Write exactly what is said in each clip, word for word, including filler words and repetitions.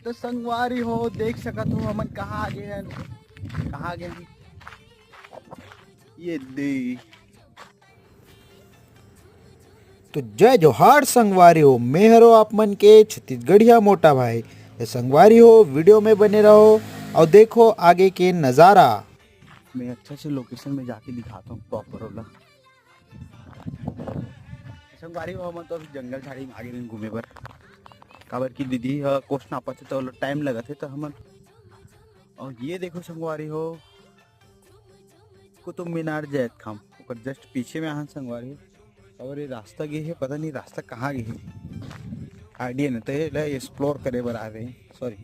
तो संगवारी हो, देख सकत हो हमन कहाँ आ गे हन, कहाँ आ गे हन। ये दे। तो जय जोहार संगवारी हो, मैं हरो आप मन के छत्तीसगढ़िया मोटा भाई। तो संगवारी हो, वीडियो में बने रहो और देखो आगे के नज़ारा। मैं अच्छा से लोकेशन में जाके दिखाता हूँ प्रॉपर वाला। संगवारी हो, हमन तो अभी जंगल झाड़ी में आगे रहिन घूमे बर, काबर कि दीदी ह कोस नापत हे तो टाइम लगत हे तो हमन। और ये देखो संगवारी हो, कुतुब मीनार जायत खाम, ओकर जस्ट पीछे में आहन संगवारी हो। और ये रास्ता गे हे, पता नहीं रास्ता कहाँ गे हे, आइडिया नहीं। तो ये ला एक्सप्लोर करे बर आ रहे हैं, सॉरी,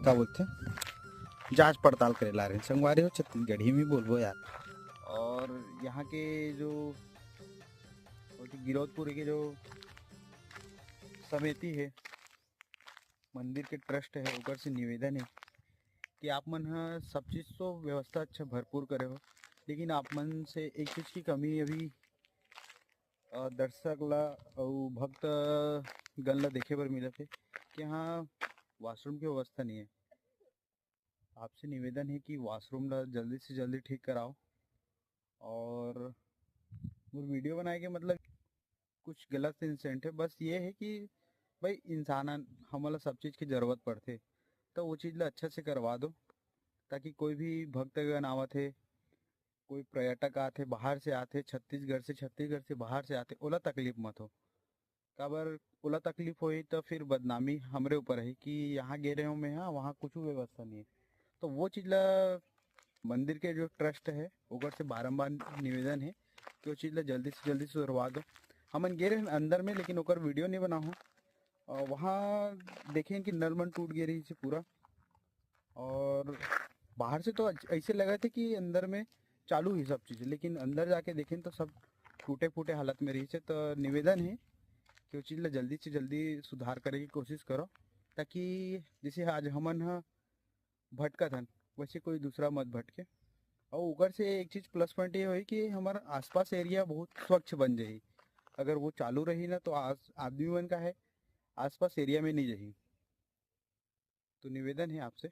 का बोलते हैं, जांच पड़ताल करे ला रहे हैं संगवारी हो, छत्तीसगढ़ी में बोलबो यार। और यहाँ के जो, वो जो गिरौदपुर के जो समिति है, मंदिर के ट्रस्ट है, ओकर से निवेदन है कि आप मन ह सब चीज़ तो व्यवस्था अच्छा भरपूर करे हो, लेकिन आप मन से एक चीज़ की कमी अभी, अ, दर्शक ला अउ भक्त गण ला देखे बर मिलत है कि यहाँ वॉशरूम की व्यवस्था नहीं है। आपसे निवेदन है कि वॉशरूम ला जल्दी से जल्दी ठीक कराओ। और मोर वीडियो बनाए के मतलब कुछ गलत इंसेंट है, बस ये है कि भाई इंसान हन, हमन ला सब चीज़ की ज़रूरत पड़थे, तो वो चीज़ ला अच्छा से करवा दो, ताकि कोई भी भक्तगण आवत है, कोई पर्यटक आथे, बाहर से आथे, छत्तीसगढ़ से, छत्तीसगढ़ से बाहर से आथे, ओला तकलीफ मत हो। काबर ओला तकलीफ होही तो फिर बदनामी हमरे ऊपर है कि यहाँ गे रहे हो मैं, हाँ, वहाँ कुछ व्यवस्था नहीं है। तो वो चीज़ ला मंदिर के जो ट्रस्ट है ओकर से बारंबार निवेदन है कि वो चीज़ ला जल्दी से जल्दी सुधरवा दो। हमन गे रहे अंदर में, लेकिन ओकर वीडियो नहीं बनाहूँ। और वहाँ देखें कि नल मन टूट गए रही से पूरा, और बाहर से तो अच-, ऐसे लगा थे कि अंदर में चालू ही सब चीज़, लेकिन अंदर जाके देखें तो सब टूटे फूटे हालत में रही से। तो निवेदन है कि वो चीज़ ला जल्दी से जल्दी सुधार करे की कोशिश करो, ताकि जैसे आज हमन ह भटकत हन, वैसे कोई दूसरा मत भटके। और ओकर से एक चीज़ प्लस पॉइंट ये होई कि हमारा आसपास एरिया बहुत स्वच्छ बन जाही। अगर वो चालू रही ना, तो आस-, आदमी मन का है, आसपास एरिया में नहीं जाही। तो निवेदन है आपसे।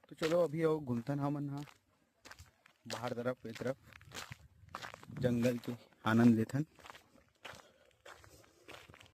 तो चलो, अभी आओ घूमथन हमन हा बाहर तरफ, ए तरफ जंगल के आनंद लेथन।